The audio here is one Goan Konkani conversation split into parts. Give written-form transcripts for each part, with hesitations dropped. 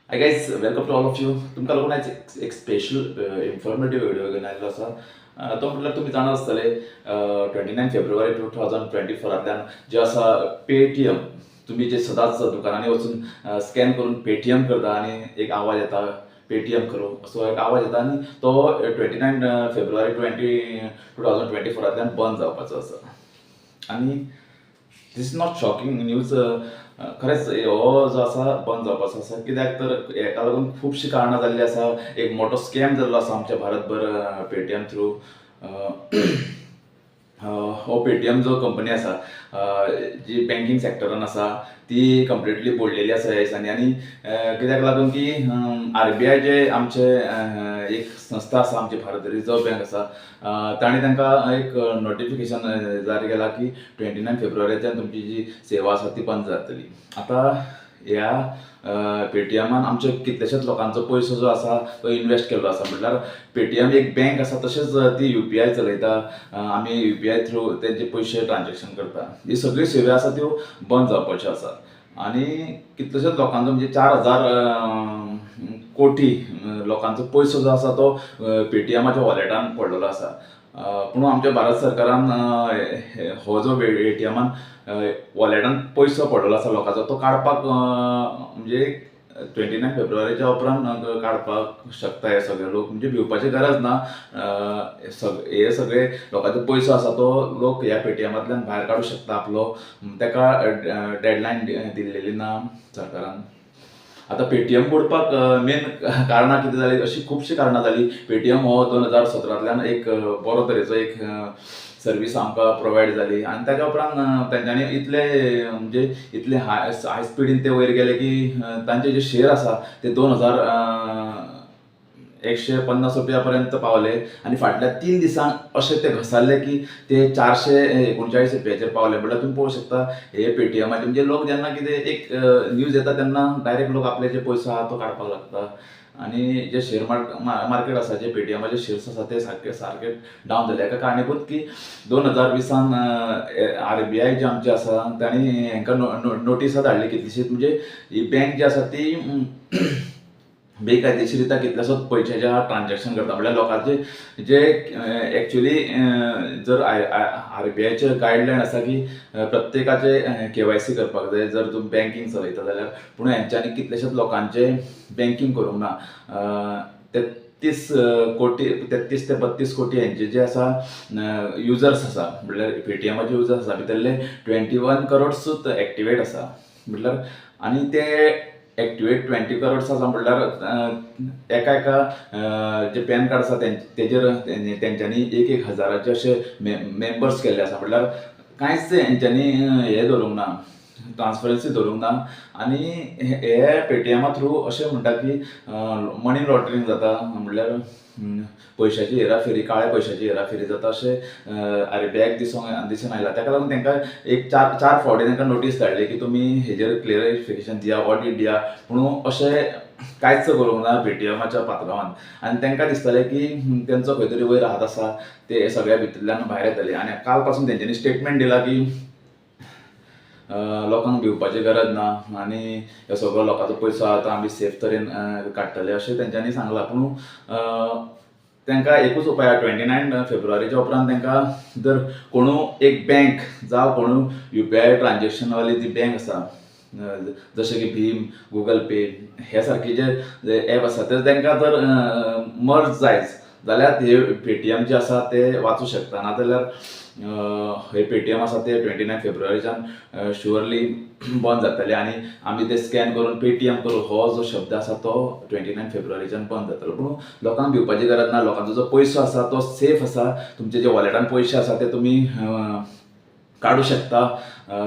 Hi guys, welcome to all of you. तुमकां लागून आयज एक स्पेशल इन्फॉर्मेटीव व्हिडिओ घेवन आयिल्लो आसा. तो म्हटल्यार तुमी जाणा आसतले, 29 फेब्रुवारी 2024रांतल्यान जे आसा पेटीएम, तुमी जे सदांच दुकानांनी वचून स्कॅन करून पेटीएम करता आनी एक आवाज येता, "पेटीएम करो" असो एक आवाज येता आनी तो 29 फेब्रुवारी 2024रांतल्यान बंद जावपाचो आसा. आनी this is not shocking news. खरेंच हो जो आसा बंद जावपाचो आसा, कित्याक तर हेका लागून खुबशीं कारणां जाल्लीं आसा. एक मोटो स्कॅम जाल्लो आसा आमच्या भारतभर पेटीएम थ्रू. हो पेटीएम जो कंपनी आसा, जी बँकींग सॅक्टरान आसा, ती कंप्लिटली बुडलेली आसा ह्या दिसांनी. आनी कित्याक लागून की आरबीआय जे आमचे एक संस्था आसा, आमची भारत रिजर्व बँक आसा, ताणें तांकां एक नोटिफिकेशन जारी केलां की 29 फेब्रुवारीच्यान तुमची जी सेवा आसा ती बंद जातली. आतां ह्या पेटीएमान आमचे कितलेशेच लोकांचो पयसो जो आसा तो इनवेस्ट केल्लो आसा. म्हटल्यार पेटीएम एक बँक आसा, तशेंच ती यूपीआय चलयता. आमी यूपीआय थ्रू तेंचे पयशे ट्रान्जॅक्शन करता. ही सगळी सेवा आसा त्यो बंद जावपाच्यो आसा आनी कितलेशेच लोकांचो, म्हणजे 4000 कोटी लोकांचो पयसो जो आसा तो पेटीएमाच्या वॉलेटान पडलेलो आसा. पूण आमच्या भारत सरकारान हो जो एटीएमान वॉलेटान पयसो पडलेलो आसा लोकांचो, तो काडपाक म्हणजे 29 फेब्रुवारीच्या उपरांत काडपाक शकता हे सगळे लोक. म्हणजे भिवपाची गरज ना. हे सगळे लोकांचो पयसो आसा तो लोक ह्या पेटीएमांतल्यान भायर काडूंक शकता आपलो. ताका डेडलायन दिल्लेली ना सरकारान. आतां पेटीएम बुडपाक मेन कारणां कितें जालीं? अशीं खुबशीं कारणां जालीं. पेटीएम हो 2017तल्यान एक बरो तरेचो एक सर्वीस आमकां प्रोवायड जाली आनी ताच्या उपरांत तेंच्यांनी इतले, म्हणजे इतले हाय हाय स्पिडीन ते वयर गेले की तांचे जे शेअर आसा ते 2150 रुपया पर्यंत पावले आनी फाटल्या 3 दिसांक अशे ते घसरले की ते 439 रुपयाचेर पावले. म्हणल्यार तुमी पळोवंक शकता, हे पेटीएमाचे, म्हणजे लोक जेन्ना कितें एक न्यूज येता तेन्ना डायरेक्ट लोक आपले जे पयसो आहा तो काडपाक लागता आनी जे शेअर मार्केट आसा, जे पेटीएमाचे शेअर्स आसा, ते सारके सारके डावन जाले. हेका कारणीभूत की 2020सान आरबीआय जे आमचे आसा तांणी हेंकां नोटिसां धाडली कितलीशीच. म्हणजे ही बँक जी आसा ती बेकायदेशीर कितल्यासोच पयशाच्या ट्रान्जॅक्शन करता. म्हणल्यार लोकांचे जे एक्चुली जर I आरबीआयचे गायडलायन आसा की प्रत्येकाचे केवायसी करपाक जाय जर तूं बँकींग चलयता जाल्यार, पूण हेंच्यांनी कितलेशेच लोकांचे बँकींग करूंक ना. 33 कोटी, 33 ते 32 कोटी हेंचे जे आसा युजर्स आसा, म्हणल्यार पेटीएमाचे युजर्स आसा, भितरले 21 करोड्सूच एक्टिवेट आसा. म्हटल्यार आनी ते एक्टिवेट 20 करोड्स आसा, म्हणल्यार एका एका जे पॅन कार्ड आसा तेजेर तेंच्यांनी एक एक हजाराचे अशे मेंबर्स केल्ले आसा. म्हणल्यार कांयच हेंच्यांनी हें धरूंक ना, ट्रान्सपरन्सी धरूंक ना. आनी हे पेटीएमा थ्रू अशें म्हणटा की मनी लॉन्ड्रींग जाता, म्हणल्यार पयशाची हेराफेरी, काळ्या पयशाची हेराफेरी जाता अशें आरबीआयक दिसून दिसून आयलां. ताका लागून तांकां एक चार चार फावटी तांकां नोटीस धाडली की तुमी हेजेर क्लियरिफिकेशन दिया, ऑडीट दिया, पूण अशें कांयच करूंक ना पेटीएमाच्या पात्रांवान. आनी तांकां दिसतालें की तेंचो खंय तरी वयर हात आसा, ते सगळ्या भितरल्यान भायर येतले. आनी काल पासून तेंच्यांनी स्टेटमेंट दिला की लोकांक भिवपाची गरज ना आनी हे सगळो लोकांचो पयसो आतां आमी सेफ तरेन काडटले अशें तेंच्यांनी सांगलां. पूण तांकां एकूच उपाय आहा, 29 फेब्रुवारीच्या उपरांत तांकां जर कोणू एक बँक जावं कोणू यूपीआय ट्रान्जॅक्शन वाली जी बँक आसा, जशें की भीम, गुगल पे हे सारके जे एप आसा, ते तांकां जर मर्ज जायत जाल्यार हे पेटीएम जे आसा ते वाचूं शकता. नाजाल्यार हे पेटीएम आसा ते 29 फेब्रुवारीच्यान शुअरली बंद जातले आनी आमी ते स्कॅन करून "पेटीएम करूं" हो जो शब्द आसा तो 29 फेब्रुवारीच्यान बंद जातलो. पूण लोकांक भिवपाची गरज ना. लोकांचो जो पयसो आसा तो सेफ आसा. तुमचे जे वॉलेटान पयशे आसा ते तुमी काडूं शकता.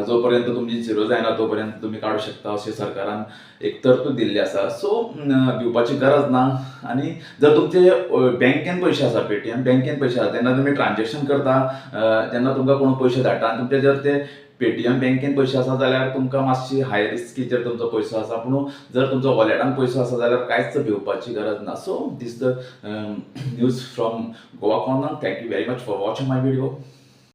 जो पर्यंत तुमची झिरो जायना तो पर्यंत तुमी काडूं शकता अशें सरकारान एक तरतूद दिल्ली आसा. सो भिवपाची गरज ना. आनी जर तुमचे बँकेन पयशे आसा, पेटीएम बँकेन पयशे आसा, तेन्ना तुमी ट्रान्जॅक्शन करता तेन्ना तुमकां कोण पयशे धाडटा आनी तुमचे जर ते पेटीएम बँकेन पयशे आसा जाल्यार तुमकां मातशी हाय रिस्कीचेर तुमचो पयसो आसा. पूण जर तुमचो वॉलेटान पयसो आसा जाल्यार कांयच भिवपाची गरज ना. So this the news from Goa corner. Thank you very much for watching my video.